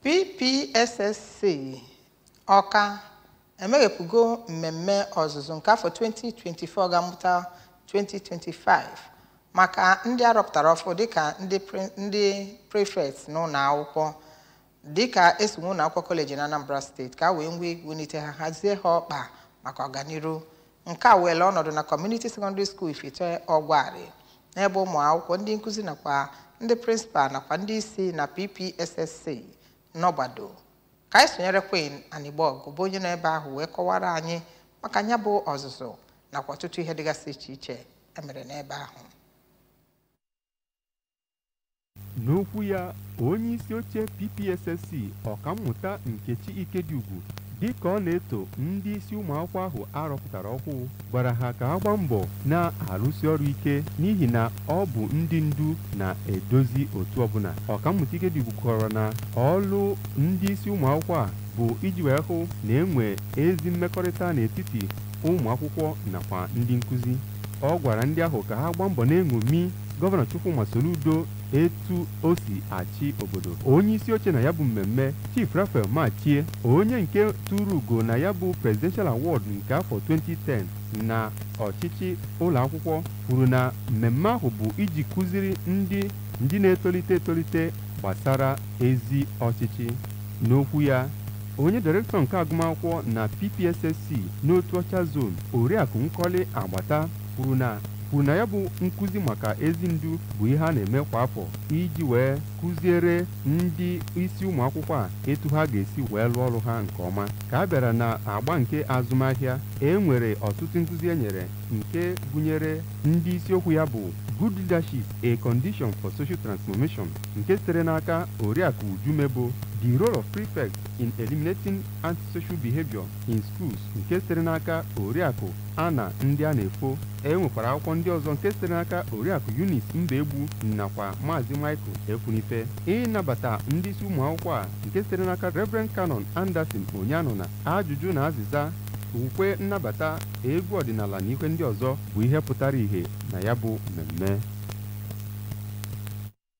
PPSSC Ọka emeghepụgo mmemme ọzụzụ nke afọ 2024 ga-amụta 2025 maka ndị arọpụtara ọfụ dịka ndị prefect n'ụlọ akwụkwọ dịka esi ụlọ akwụkwọ kọleji na Anambra Steeti, ka wee nwee wulite ha, hazie ha ọkpa maka ọganiru. Nke a were ọnọdụ na Community Secondary School Ifite Ọgwarị, n'ebe ụmụ akwụkwọ, ndị nkụzi nakwa ndị prịnsịpal nakwa ndị isi na PPSSC n'ọgbado. Ka anyị sonyere Queen Anịgbọgụ, bụ onye nọ ebe ahụ wee kọwara anyị maka ya bụ ọzụzụ nakwa ọtụtụ ihe dịgasị iche iche emere n'ebe ahụ. N'okwu ya, onye isi oche PPSSC, Ọkammụta Nkechi Ikediugwu, dịka ọ na-eto ndị isi ụmụ akwụkwọ ahụ arọpụtara ọhụụ, gwara ha ka ha gbaa mbọ na-arụsi ọrụ ike, n'ihi na ọ bụ ndị ndu na-edozi otu ọbụla. Ọkammụta Ikediugwu kọrọ na ọlụ ndị isi ụmụ akwụkwọ a bụ iji wee hụ na enwe ezi mmekọrịta n'etiti ụmụ akwụkwọ nakwa ndị nkụzi. Ọ gwara ndị ahụ ka ha gbaa mbọ na-eṅomi Gọvanọ Chukwuma Soludo, etu o si achị obodo. Onye isi oche na ya bụ mmemme, Chief Raphael Machie, onye nke tụrụ ugo na ya bụ Presidential Award nke afọ 2010 na ọchịchị ụlọ akwụkwọ, kwuru na mmemme ahụ bụ iji kụziri ndị na-etolite etolite gbasara ezi ọchịchị. N'okwu ya, onye direktọ nke agụmakwụkwọ na PPSSC n'otu Ọcha Zone, Oriakụ Nkọli Agbata, kwuru na ya bụ nkụzi maka ezi ndu bụ ihe a na-eme kwa afọ iji wee kụziere ndị isi ụmụ akwụkwọ a etu ha ga-esi wee lụọ ọrụ ha nke ọma. Ka a bịara na agba nke azụmahịa, e nwere ọtụtụ nkụzi e nyere, nke gụnyere ndị isiokwu ya bụ "Good Leadership: A Condition for Social Transformation", nke sitere n'aka Oriakụ Ujumebo, "The Role of Prefect in Eliminating Antisocial Behavior in Schools", nke sitere n'aka Oriakụ Ana ndị a na-efo. E nwekwara akwụkwọ ndị ọzọ nke sitere n'aka Oriakụ Eunice Mbaegbu nakwa Maazị Michael Ekwunife. Ịnabata ndị isi ụmụ akwụkwọ a, nke sitere n'aka Reverend Canon Anderson Onyanọ, na ajụjụ na azịza, ukwe nnabata, egwu ọdịnala na ihe ndị ọzọ bụ ihe pụtara ìhè na ya bụ mmemme.